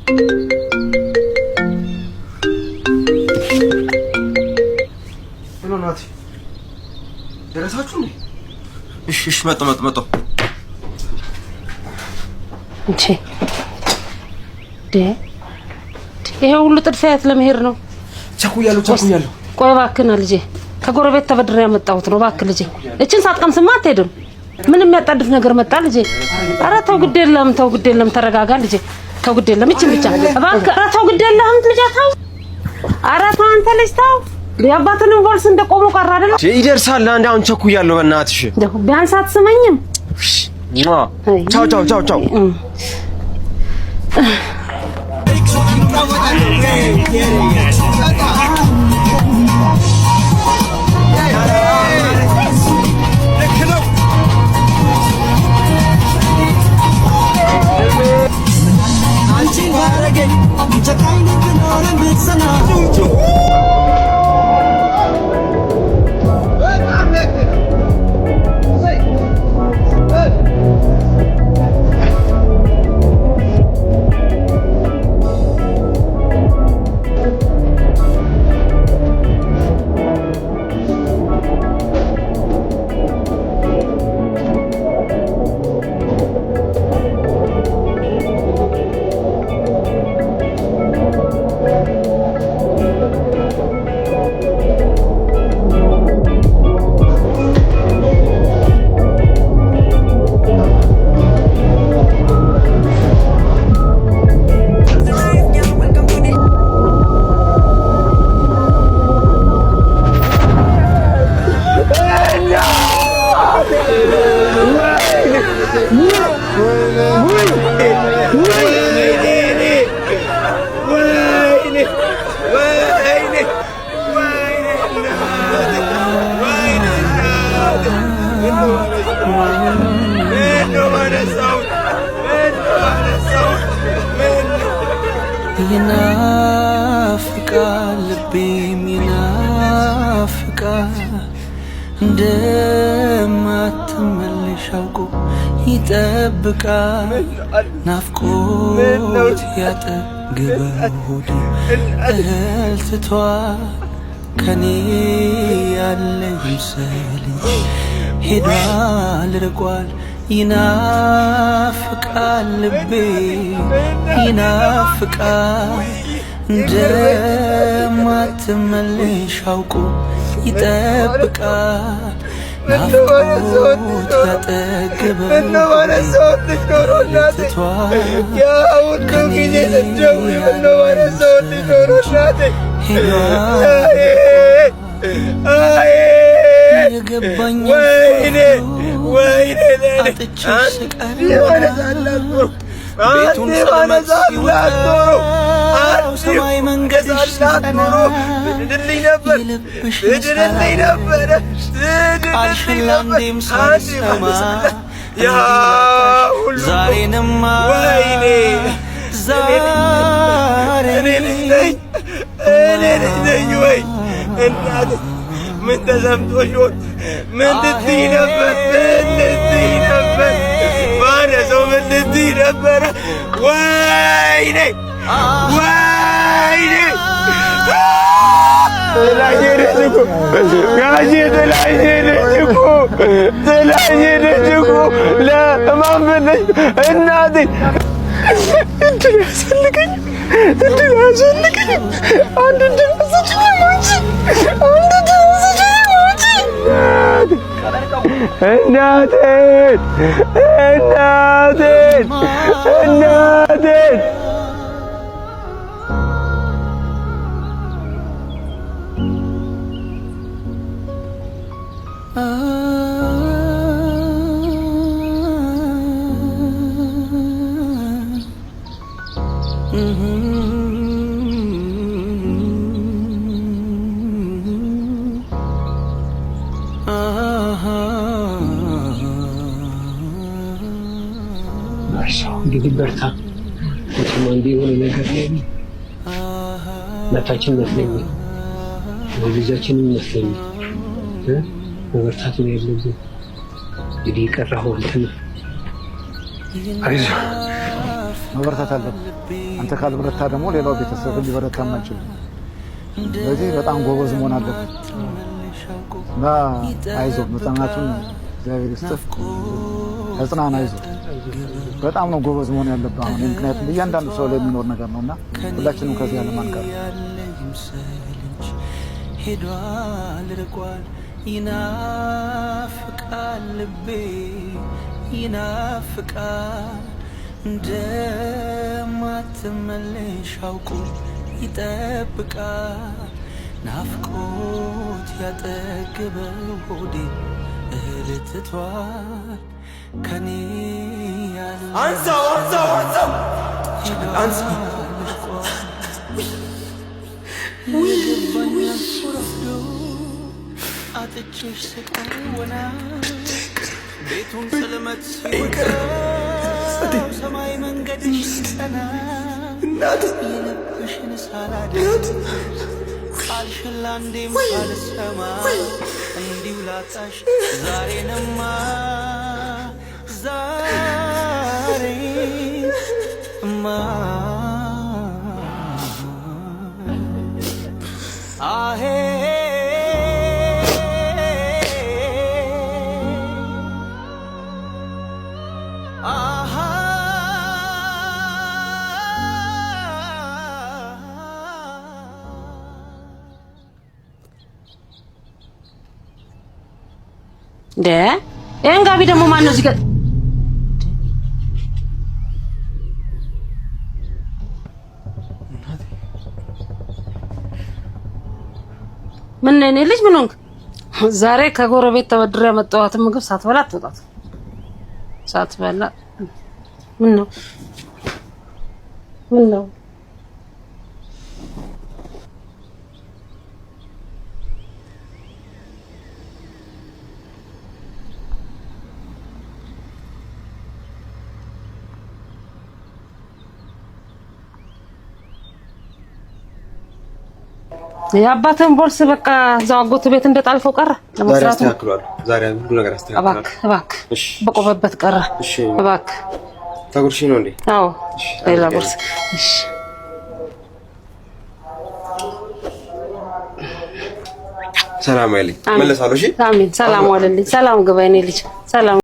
Hello ናቲ፣ ደረሳችሁ እንዴ? እሺ እሺ፣ መጣሁ መጣሁ መጣሁ። እንቺ ይሄ ሁሉ ጥድፊያ የት ለመሄድ ነው? ቸኩያለሁ ቸኩያለሁ። ቆይ እባክህና ልጄ፣ ከጎረቤት ተበድሬ ያመጣሁት ነው። እባክህ ልጄ፣ እችን ሳትቀምስማ አትሄድም። ምን የሚያጣድፍ ነገር መጣ ልጄ? ኧረ ተው ግድ የለም ተው ግድ የለም፣ ተረጋጋ ልጄ። ተው ግድ የለም፣ እችን ብቻ እባክህ። ኧረ ተው ግድ የለህም ልጄ ተው። ኧረ ተው አንተ ልጅ ተው። የአባትንም ቦልስ እንደቆሙ ቀረ አይደል? ይደርሳል። አንድ አሁን ቸኩያለሁ፣ በእናትሽ። እንደው ቢያንስ አትስመኝም? ቻው ቻው ቻው ቻው። ይናፍቃል ልቤም ይናፍቃል፣ እንደማትመለሽ አውቆ ይጠብቃል። ናፍቆት ያጠገበው ሆዴ እህል ትቷል። ከኔ ያለ ይምሰል እንጂ ሄዷል ርቋል። ይናፍቃል ልቤ ይናፍቃል፣ እንደማትመለሽ አውቆ ይጠብቃል። ናፍቆት ያጠገበው ትቷል። ከኔ ያለ ሄዷል የገባኝ አጥቼ ስቀር ቤቱን ጸልመት ሲውጠው ሰማይ መንገድሽ ሲጸና የልብሽን ቃልሽን ለአንዴም ሳልሰማ ዛሬንማ ዛሬ እኔ ልጅ ነኝ ወይ እናቴ? ምን ተሰምቶሽ ይሆን? ምን ልትይ ነበር? ምን ልትይ ነበር? ባነሰው ምን ልትይ ነበረ? ወይኔ ወይኔ፣ ጥላዬ ነች እኮ ጋሼ፣ ጥላዬ ነች እኮ፣ ጥላዬ ነች እኮ። ለማን ብለሽ እናቴ? እድል ያስፈልገኝ፣ እድል ያስፈልገኝ። አንድ እድል ስጭኝ አንቺ፣ አንድ እድል ስጭኝ አንቺ። እናቴን እናቴን እናቴን። እንግዲህ በርታ። መቼም አንድ የሆነ ነገር ላይ እናታችን ይመስለኛል፣ ልጃችን ይመስለኛል። መበርታት ነው ያለብን። እንግዲህ የቀረኸው አንተ ነህ። አይዞህ። መበርታት አለብህ። አንተ ካልበረታ ደግሞ ሌላው ቤተሰብ ሊበረታም አይችልም። ስለዚህ በጣም ጎበዝ መሆን አለብህ እና አይዞህ፣ መጽናናቱን እግዚአብሔር ይስጥህ። ተጽናና፣ አይዞህ። በጣም ነው ጎበዝ መሆን ያለብህ አሁን፣ ምክንያቱም እያንዳንዱ ሰው ላይ የሚኖር ነገር ነው እና ሁላችንም ከዚህ ዓለም አንቀርም። ሄዷል ርቋል፣ ይናፍቃል ልቤ ይናፍቃል፣ እንደማትመለሽ አውቆ ይጠብቃል። ናፍቆት ያጠግበው ሆዴ እህል ትቷል ከኔ ያለ አንሳው፣ አንሳው፣ አንሳው፣ አንሳው። አጥቼሽ ስቀር ወና ቤቱን ጽልመት ሲወጣው ሰማይ መንገድሽ ሲጸና የልብሽን ሳላደርግ ቃልሽን ላንዴም ሳልሰማ እንዲሁ ላጣሽ ዛሬንማ ዛሬማ አሄ አሃ እንደ ይሄን ጋቢ ደግሞ ማን ነው እዚህ ጋር? ምን ነው የኔ ልጅ ምን ሆንክ? ዛሬ ከጎረቤት ተበድሬ ያመጣኋትን ምግብ ሳትበላ አትወጣት። ሳትበላ ምን ነው ምን ነው? የአባትህን ቦርስ በቃ እዛው አጎት ቤት እንደጣልከው ቀረ። ዛሬ ለመስራቱ አስተካክሏለሁ። ዛሬ ሁሉ ነገር አስተካክሏለሁ። እባክህ እባክህ፣ እሺ፣ በቆመበት ቀረ። እሺ። እባክህ። ታጉርሺ ነው እንዴ? አዎ፣ ሌላ ቦርስ። እሺ፣ ሰላም አይልኝ። አሜን። መለሳለሁ። እሺ አሜን። ሰላም ዋለልኝ። ሰላም ግባ የኔ ልጅ። ሰላም።